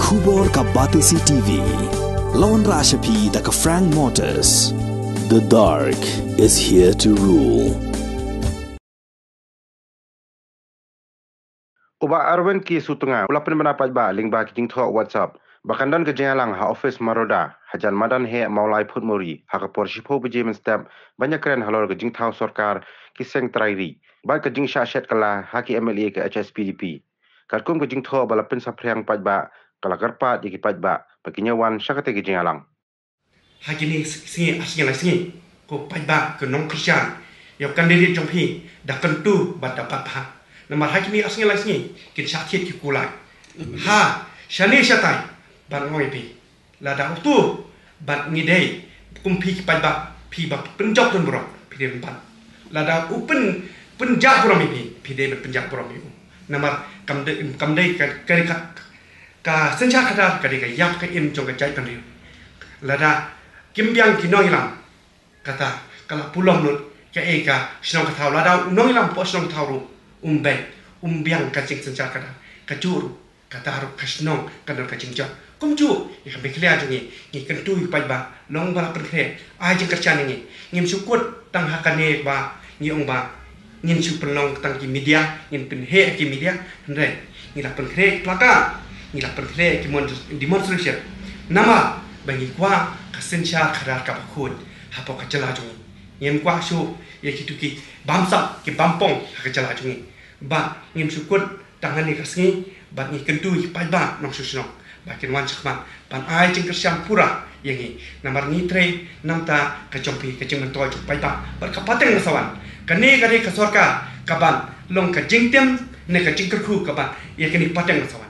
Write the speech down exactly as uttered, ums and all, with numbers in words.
Khubor ka Batesi T V. La wanrah sha phi da ka Frank Motors. The dark is here to rule. U Bah Arvind K Sutnga u la pynbna paidbah lyngba ki jingthoh WhatsApp ba kan don ka jingïalang ha office Maroda hajan madan heh Mawlai Phutmori ha ka por shiphew baje mynstep ban ïakren halor ka jingthaw sorkar ki seng trai ri bad ka jingshah shet kylla ha ki M L A ka H S P D P. Katkum ka jingthoh ba la pynsaphriang, paidbah ka la kyrpad ïa ki paidbah ba kin ïa wan sha katei ka jingïalang. Ha kine sngi ar sngi lai sngi, ko paidbah, ko nongkyrshan, ïa u candidate jong phi da kyntu bad da bat bha. Namar ha kine ar sngi lai sngi kin shah thied ki kulai ha shane shatai. Ban ong ïa phi, lada uto bad ngi dei kum phi ki paidbah, phi ba pynjop don burom, phi dei ban bat. Lada u pyn pynjah burom ïa phi, phi dei ban pynjah burom ïa u. Namar kam dei, kam dei ka, ka, ka, ka synshar khadar ka dei ka ïap ka im jong ka jaitbynriew. Lada kim biang ki nongïalam, kata ka la pulom lut kaei ka shnong ka thaw. Lada u nongïalam hapoh shnong ka thaw ruh um beit, um biang ka jingsynshar khadar, ka juh ruh, kata ruh ka shnong kan don ka jingjop. Kumjuh ïa ka Meghalaya jong ngi, ngi kyntu ïa u paidbah, long ba la pynkhreh, ai jingkyrshan ïa ngi. Ngim shu kut tang ha kane ba ngi ong ba ngin shu pynlong tang ki media, ngin pynheh ki media, hynrei ngi la pynkhreh placard, ngi la pynkhreh ki mon-, demonstration. Namar ba ngi kwah ka synshar khadar kaba khuid hapoh ka jylla jong ngi. Ngim kwah shuh ïa kitu ki bamsap, ki bampong ha ka jylla jong ngi. Bad ngim shu kut tang hangne ka sngi, bad ngi kyntu ïa ki paidbah nongshong shnong ba kin wan shakhmat ban ai jingkyrshan pura ïa ngi. Namar ngi trei namar ka jong phi, ka jingmyntoi jong u paidbah bad ka pateng ba sa wan. Kane ka dei ka sorkar kaban long ka jingtim ne ka jingkyrkhu kaban ïa kane ka pateng ba sa wan.